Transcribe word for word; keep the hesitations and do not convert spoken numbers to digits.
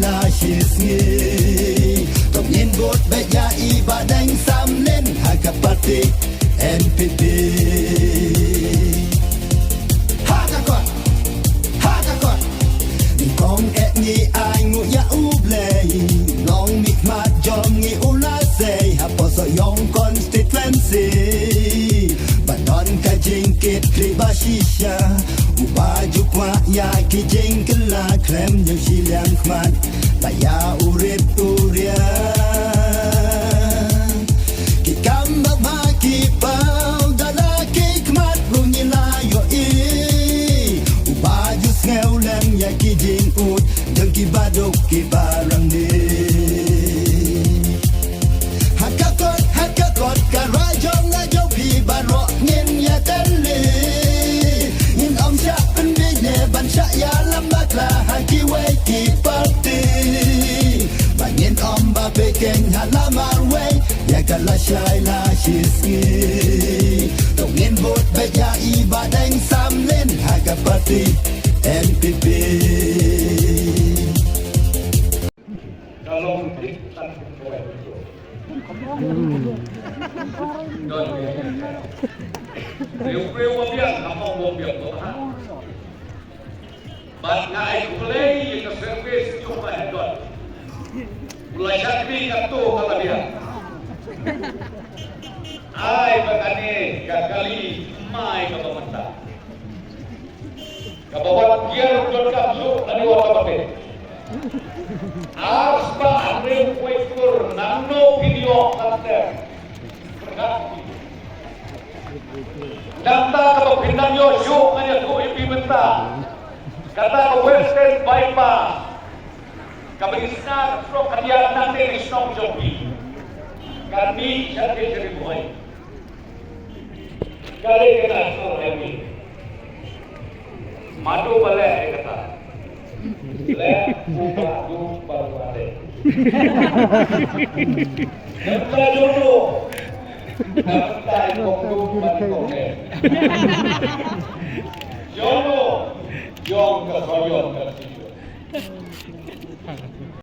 La shisngi. Tong in bot beit ïa i Bah Deng Samlin ha ka party N P P. Ha ka kot, ha ka kot. Nyngkong eh ngi ai nguh ïa U Blei. Long mihkhmat jong ngi u la sei ha Posohïong constituency. Ba don ka jingkit khlieh ba shisha. Uba ju kwah ïa ki jingkylla khlem ñiew shiliang khmat. Ba ïa u rit u riang. Ki kam ba ma ki paw da la ki khmat ruh ngi la ïohi. Uba ju sngew lem ïa ki jingud jong ki baduk ki barangli. Ha ka kot, ha ka kot, ka rajong nga jong phi baroh ngin ïa teli. Ngin ym shah pynbeit ne ban shah ïalam bakla ha kiwei ki party. Ba ngin ym ba pekeng ha la marwei ïa ka lashai la shisngi. To ngin bud beit ïa i Bah Deng Samlin ha ka party N P P. Ka long dik tan kawei. Don. Riewkhriew wa biang, ka mong wa biang, wa ha. Bad nga ai khublei ïa ka service jong ka head don. U la shakri katto ka la biang. Ai ba kane ka kali mai kaba mynta. Kaba wan kiar donkam suk lane wan kaba te. Ar spah hynriew poi kur nangno phi ïoh ka ter. Nangta kaba phi nang ïoh suk ngan ïathuh ïa phi mynta. Kata ka Western Bypass. Kaba ngi sngap ka shnong khyndiat nangne na shnong jong phi. Kan mih sha Ri Bhoi. Ka dei ka National Highway. Madu ba leh ïa kata. Leh u madu ba leh. Nangta jono. Nangta i kong du ba i kong leh. Jono. Jong ka soyon ka sibuk.